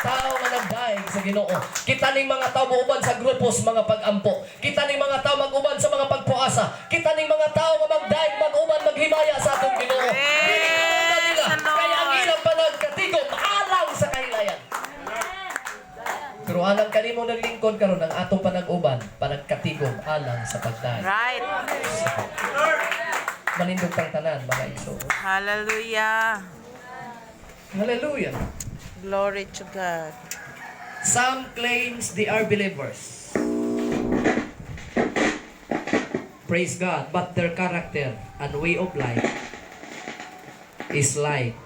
tao nga nagdaig sa Ginoo. Kita ning mga tao muuban sa grupo sa mga pag-ampo. Kita ning mga tao mag-uban sa mga pagpuasa. Kita ning mga tao nga magdaig, mag-uban, maghimaya sa atong Ginoo. Dili ka uban nila. Yes, Lord. Kaya ang ilang panagkatigom alang sa kahilayan. Pero alang kanimo naglingkod karon, ang atong panag-uban, panagkatigom alang sa pagdaig. Manindog tang tanan, mga igsoon. Hallelujah. Hallelujah. Glory to God. Some claims they are believers. Praise God, but their character and way of life is like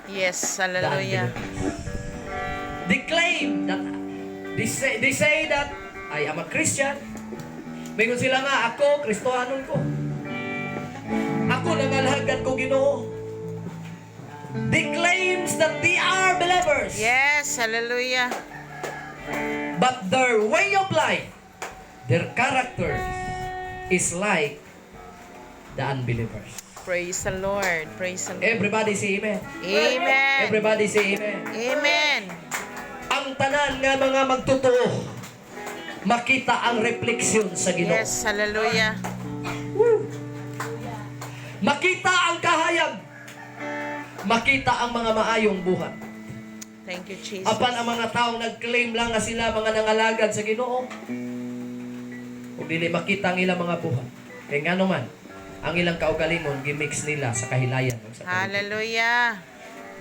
Yes, the hallelujah. Unbelievers. They claim that they say that "I am a Christian." Mingon sila nga, "Ako, Kristohanon ko. Ako, nangalagad ko Ginoo." They claims that they are believers. Yes, hallelujah. But their way of life, their characters, is like the unbelievers. Praise the Lord. Praise the Lord. Everybody say amen. Amen. Everybody say amen. Amen. Ang tanan nga mga magtotoo, makita ang refleksyon sa Ginoo. Yes, hallelujah. Makita ang kahayag. Makita ang mga maayong buhat. Thank you, Jesus. Apan ang mga taong nag-claim lang nga sila mga nangalagad sa Ginoo, ug dili makita ang ilang mga buhat. Kay ngano man, ang ilang kaugalingon gimix nila sa kahilayan ug sa kalibutan. Hallelujah.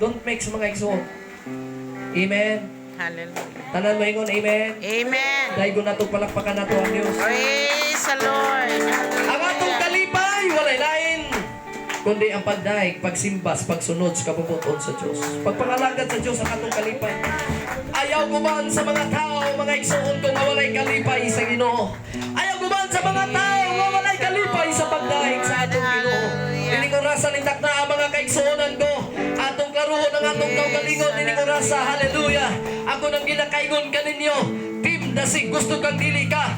Don't mix, mga igsoon. Amen. Hallelujah. Tanan moingon, "Amen." Amen. Daygon nato, palakpakan nato ang Dios. Praise the Lord. Ang atong kalipay walay lain kundi ang pagdaig, pagsimbas, pagsunod sa kabubut-on sa Diyos. Pagpangalagad sa Diyos ang atong kalipay. Ayaw guman sa mga tao, mga igsoon ko, nga walay kalipay sa Ginoo. Ayaw guman sa mga tao nga walay kalipay sa pagdaig sa atong Ginoo. Nining orasa, lintak na ang mga kaigsuonan ko. Atong klaruhon ang atong kaugalingon nining orasa. Hallelujah. Ako nang ginakaingon kaninyo. Team Dasig, gusto kang dili ka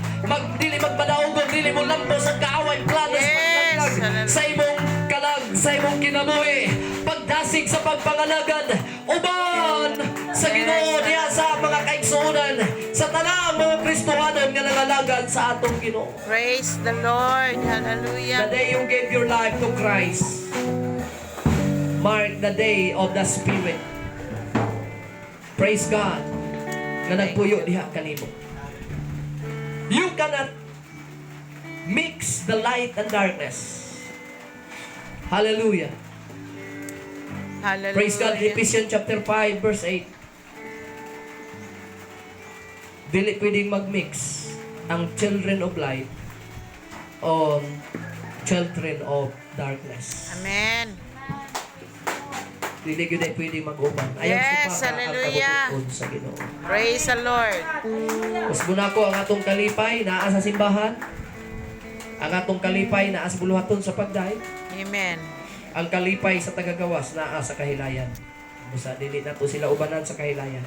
dili magpadaogon, dili mo lampos ang kaaway plano sa paglaglag sa imong kalag, sa imong kinabuhi. Pagdasig sa pagpangalagad, uban sa Ginoo diha sa mga kaigsuonan, sa tanang mga Kristohanon nga nangalagad sa atong Ginoo. Praise the Lord. The Hallelujah. Day you gave your life to Christ, mark the day of the Spirit. Praise God. Nga nagpuyo diha kanimo. You cannot mix the light and darkness. Hallelujah. Hallelujah. Praise God. Ephesians chapter 5 verse 8. Dili pwedeng mag-mix ang children of light on children of darkness. Amen. Dili gyud ay pwedeng mag-uban. Ayaw Yes, supaka ang hallelujah. kabubut-on sa Ginoo. Praise the Lord. Usbon ako, ang atong kalipay naa sa simbahan. Ang atong kalipay naa sa buluhaton sa pagdaig. Amen. Ang kalipay sa tagagawas naa sa kahilayan. Busa dili nato sila ubanan sa kahilayan.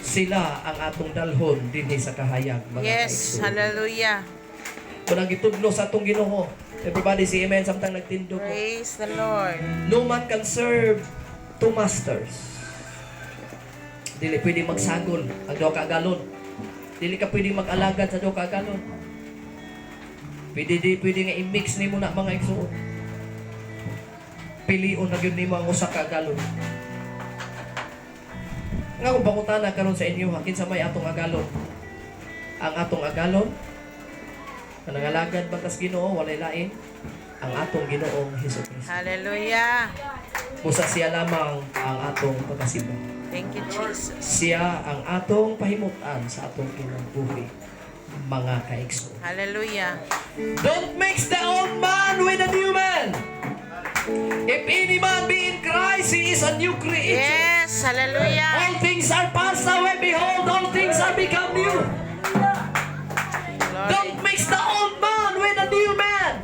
Sila ang atong dalhon dinhi sa kahayag, mga Yes, kaigsoon. hallelujah. Kung ang gitudlo sa atong Ginoo. Everybody say amen samtang nagtindog ko. Praise the Lord. No man can serve two masters. Dili pwede magsagol ang duha ka agalon. Dili ka pwede mag-alagad sa duha ka agalon. Pwede di pwede nga i-mix nimo na, mga igsoon. Pilion na gyud nimo ang usa ka agalon. Nga kung pangutana karon sa inyo, ha, kinsa may atong agalon? Ang atong agalon nga nangalagad batas Ginoo, walay lain, ang atong Ginoong Hesus Kristo. Hallelujah. Busa siya lamang ang atong pagkasimba. Thank you, Jesus. Siya ang atong pahimutan sa atong kinabuhi, mga kaigsoon. Hallelujah. Don't mix the old man with the new man. If any man be in Christ, he is a new creature. Yes, hallelujah. All things are passed away. Behold, all things are become new. Glory. Don't mix the old man with the new man.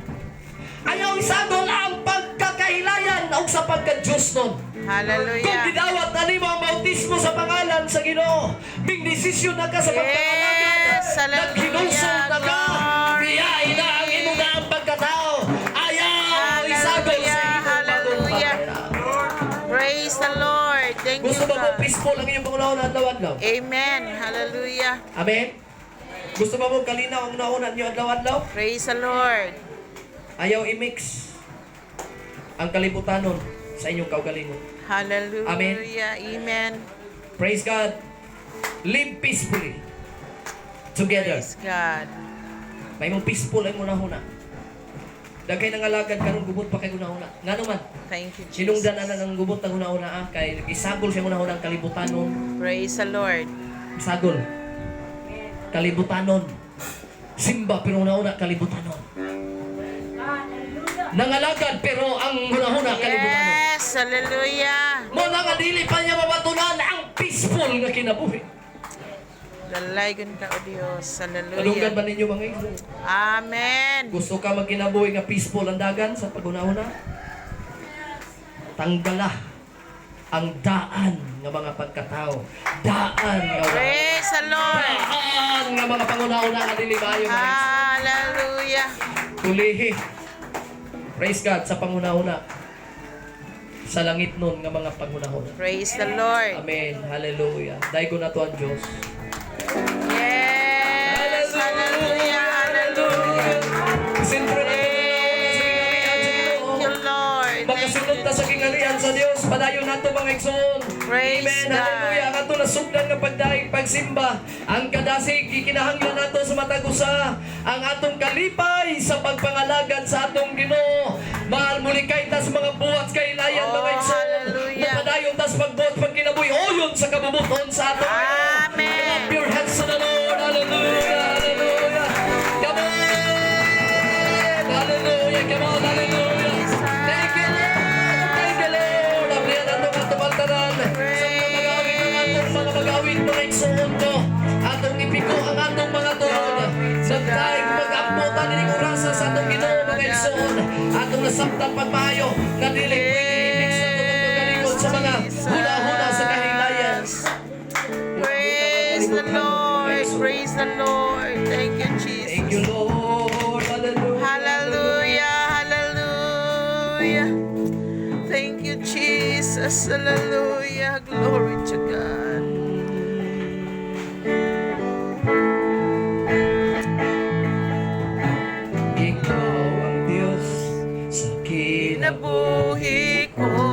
Ayaw isagol ang pagkakahilayan o sa pagka-Diyos nun. Kung Hallelujah. Gidawat na nimo ang bautismo sa pangalan sa Ginoo, ming desisyon na ka sa pagpangalagad. Yes, hallelujah. Naghinulsol na ka. Glory. Biyain na ang imong daang pagkatao. Ayaw isagol sa Hallelujah, imong bagong hallelujah. pagkatao. Praise the Lord. Thank you, Gusto ba mo God. Peaceful ang inyong panghunahuna adlaw-adlaw? Amen. Hallelujah. Amen? Gusto ba mo kalinaw ang hunahuna niyo adlaw-adlaw? Praise the Lord. Ayaw i-mix ang kalibutanon sa inyong kaugalingon. Hallelujah. Amen. Amen. Praise God. Live peacefully together. Praise God. May mong peaceful ang hunahuna. Daghay nangalagad karon, gubot pa kay hunahuna. Ngano man? Thank you, Jesus. Sinungdan na ng gubot ang hunahuna ah, kay isagol siya hunahuna ang kalibutanon. Praise the Lord. Isagol. Kalibutanon. Simba pero hunahuna kalibutanon. Nangalagad pero ang hunahuna kalibutanon. Yes. Hallelujah. Mo na nga dili pa niya mabatunan ang peaceful nga kinabuhi. Dalaygon ka, O Diyos. Kadunggan Hallelujah. ba ninyo, mga igsoon? Amen. Gusto ka magkinabuhi nga peaceful ang dagan sa paghunahuna? Tanggala ang daan nga mga pagkatao. Daan nga Praise the Lord. Daan nga mga panghunahuna nga dili maayo, mga igsoon. Hallelujah. Tulihi. Praise God sa panghunahuna. Sa langit nun nga mga panghunahuna. Praise the Lord. Amen. Hallelujah. Daygon nato ang Diyos. Yes. Hallelujah. Hallelujah. Sentro nato sa gingharian sa Thank Ginoo. you, Lord. Thank Makasunod you. ta sa gingharian sa Dios. Padayon nato, mga igsoon. Praise Amen. God. Hallelujah. Ang ato nasugdan nga pagdaig pagsimba. Ang kadasig gikinahanglan nato sa matag usa. Ang atong kalipay sa pagpangalagad sa atong Ginoo. Mahal mulikay ta sa mga buhat kailayan, Oh, mga igsoon. hallelujah. Mapadayon ta sa pagbuhat pagkinabuhi oyon sa kabubuton sa atong Ginoo. Amen. Clap your hands to the Lord. Hallelujah. Hallelujah. Come on. Hallelujah. Come on. Hallelujah. Thank you, Lord. Thank you, Lord. Ablihan nato ang atong altaran. Sa mga mag-awit ng atong mga mag-awit, mga igsoon ko. Atong ipiko ang atong mga tuhod. Nagdaig mag-ampo ta nining orasa sa atong Ginoo, mga igsoon. Atong nasabtan pagmaayo nga dili pwede i-mix sa atong pagkalikod sa mga huna-huna sa kahilayan. Praise the Lord. Praise the Lord. Thank you, Jesus. Thank you, Lord. Hallelujah. Hallelujah. Hallelujah. Thank you, Jesus. Hallelujah. Glory to God. Ikaw ang Diyos sa kinabuhi. Kinabuhi ko.